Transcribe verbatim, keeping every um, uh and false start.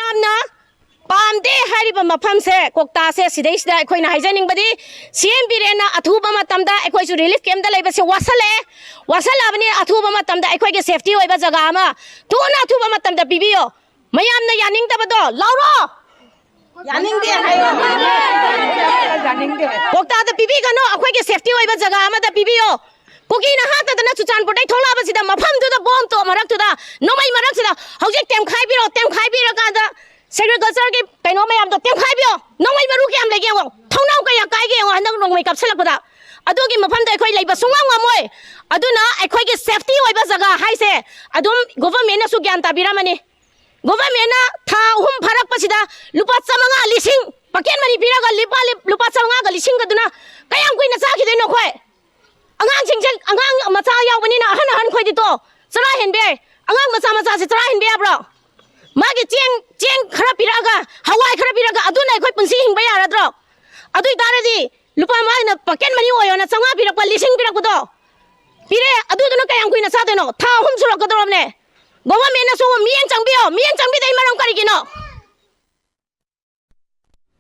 ꯌꯥꯝꯅ ꯄꯥꯝꯗꯦ ꯍꯥꯏꯔꯤꯕ ꯃꯐꯝꯁꯦ, ꯀꯣꯛꯇꯥꯁꯦ, ꯁꯤꯗꯩꯁꯤꯗ ꯑꯩꯈꯣꯏꯅ ꯍꯥꯏꯖꯅꯤꯡꯕꯗꯤ, ꯁꯤ ꯑꯦꯝ ꯕꯤꯔꯦꯟꯅ ꯑꯊꯨꯕ ꯃꯇꯝꯗ, ꯑꯩꯈꯣꯏꯁꯨ ꯔꯤꯂꯤꯐ ꯀꯦꯝꯞꯇ ꯂꯩꯕꯁꯦ ꯋꯥꯁꯜꯂꯛꯑꯦ, ꯋꯥꯁꯜꯂꯛꯑꯕꯅꯤꯅ ꯑꯊꯨꯕ ꯃꯇꯝꯗ ꯑꯩꯈꯣꯏꯒꯤ ꯁꯦꯐꯇꯤ ꯑꯣꯏꯕ ꯖꯒꯥ ꯑꯃ ꯊꯨꯅ ꯑꯊꯨꯕ ꯃꯇꯝꯗ ꯄꯤꯕꯤꯌꯣ꯫ ꯃꯌꯥꯝꯅ ꯌꯥꯅꯤꯡꯗꯕꯗꯣ ꯂꯧꯔꯣ꯫ ꯌꯥꯅꯤꯡꯗꯦ ꯍꯥꯏꯌꯣ꯫ ꯌꯥꯅꯤꯡꯗꯦ꯫ ꯀꯣꯛꯇꯥꯗ ꯄꯤꯕꯤꯒꯅꯣ, ꯑꯩꯈꯣꯏꯒꯤ ꯁꯦꯐꯇꯤ ꯑꯣꯏꯕ ꯖꯒꯥ ꯑꯃꯗ ꯄꯤꯕꯤꯌꯣ꯫ ꯀꯨꯀꯤꯅ ꯍꯥꯠꯇꯗꯅ ꯆꯨꯔꯆꯥꯟꯄꯨꯔꯗꯩ ꯊꯣꯛꯂꯛꯑꯕꯁꯤꯗ, ꯃꯐꯝꯗꯨꯗ ꯕꯣꯝ ꯇꯣꯞ ꯃꯔꯛꯇꯨꯗ, ꯅꯣꯡꯃꯩ ꯃꯔꯛꯁꯤꯗ ꯍꯧꯖꯤꯛ ꯇꯦꯝꯈꯥꯏꯕꯤꯔꯣ, ꯇꯦꯝꯈꯥꯏꯕꯤꯔꯀꯥꯟꯗ ꯁꯦꯒ꯭ꯔꯤꯀꯜꯆꯔꯒꯤ ꯀꯩꯅꯣ ꯃꯌꯥꯝꯗꯣ ꯇꯦꯝꯈꯥꯏꯕꯤꯌꯣ꯫ ꯅꯣꯡꯃꯩ ꯃꯔꯨ ꯀꯌꯥꯝ ꯂꯩꯒꯦ ꯌꯦꯡꯉꯣ, ꯊꯣꯡꯅꯥꯎ ꯀꯌꯥ ꯀꯥꯏꯒꯦ ꯌꯦꯡꯉꯣ꯫ ꯍꯟꯗꯛ ꯅꯣꯡꯃꯩ ꯀꯥꯞꯁꯤꯜꯂꯛꯄꯗ ꯑꯗꯨꯒꯤ ꯃꯐꯝꯗ ꯑꯩꯈꯣꯏ ꯂꯩꯕ ꯁꯨꯡꯉꯝ ꯉꯝꯃꯣꯏ꯫ ꯑꯗꯨꯅ ꯑꯩꯈꯣꯏꯒꯤ ꯁꯦꯐꯇꯤ ꯑꯣꯏꯕ ꯖꯒꯥ ꯍꯥꯏꯁꯦ ꯑꯗꯨꯝ ꯒꯣꯚꯔꯟꯃꯦꯟꯠꯅꯁꯨ ꯒ꯭ꯌꯥꯟ ꯇꯥꯕꯤꯔꯝꯃꯅꯤ꯫ ꯒꯣꯚꯔꯟꯃꯦꯟꯠꯅ ꯊꯥ ꯑꯍꯨꯝ ꯐꯥꯔꯛꯄꯁꯤꯗ ꯂꯨꯄꯥ ꯆꯥꯃꯉꯥ, ꯂꯤꯁꯤꯡ, ꯄꯀꯦꯠ ꯃꯅꯤ ꯄꯤꯔꯒ ꯂꯨꯄꯥ ꯂꯤ-, ꯂꯨꯄꯥ ꯆꯥꯃꯉꯥꯒ ꯂꯤꯁꯤꯡꯒꯗꯨꯅ ꯀꯌꯥꯝ ꯀꯨꯏꯅ ꯆꯥꯈꯤꯗꯣꯏꯅꯣ ꯑꯩꯈꯣꯏ? ꯑꯉꯥꯡꯁꯤꯡꯁꯦ, ꯑꯉꯥꯡ ꯃꯆꯥ ꯌꯥꯎꯕꯅꯤꯅ ꯑꯍꯟ ꯑꯍꯟ ꯈꯣꯏꯗꯤ ꯇꯣ ꯆꯔꯥ ꯍꯦꯟꯕ ꯌꯥꯏ꯫ ꯑꯉꯥꯡ ꯃꯆꯥ ꯃꯆꯥꯁꯦ ꯆꯔꯥ ꯍꯦꯟꯕ ꯌꯥꯕ꯭ꯔꯣ? ꯃꯥꯒꯤ ꯆꯦꯡ, ꯆꯦꯡ ꯈꯔ ꯄꯤꯔꯛꯑꯒ, ꯍꯋꯥꯏ ꯈꯔ ꯄꯤꯔꯛꯑꯒ, ꯑꯗꯨꯅ ꯑꯩꯈꯣꯏ ꯄꯨꯟꯁꯤ ꯍꯤꯡꯕ ꯌꯥꯔꯗ꯭ꯔꯣ? ꯑꯗꯨ ꯑꯣꯏꯇꯥꯔꯗꯤ ꯂꯨꯄꯥ ꯃꯥꯅ ꯄꯀꯦꯠ ꯃꯅꯤ ꯑꯣꯏꯌꯣꯅ ꯆꯥꯃꯉꯥ ꯄꯤꯔꯛꯄ, ꯂꯤꯁꯤꯡ ꯄꯤꯔꯛꯄꯗꯣ ꯄꯤꯔꯦ, ꯑꯗꯨꯗꯨꯅ ꯀꯌꯥꯝ ꯀꯨꯏꯅ ꯆꯥꯗꯣꯏꯅꯣ? ꯊꯥ ꯑꯍꯨꯝ ꯁꯨꯔꯛꯀꯗꯧꯔꯕꯅꯦ꯫ ꯒꯣꯚꯔꯟꯃꯦꯟꯠꯅꯁꯨ ꯃꯤꯠꯌꯦꯡ ꯆꯪꯕꯤꯌꯣ꯫ ꯃꯤꯠꯌꯦꯡ ꯆꯪꯕꯤꯗꯩ ꯃꯔꯝ ꯀꯔꯤꯒꯤꯅꯣ?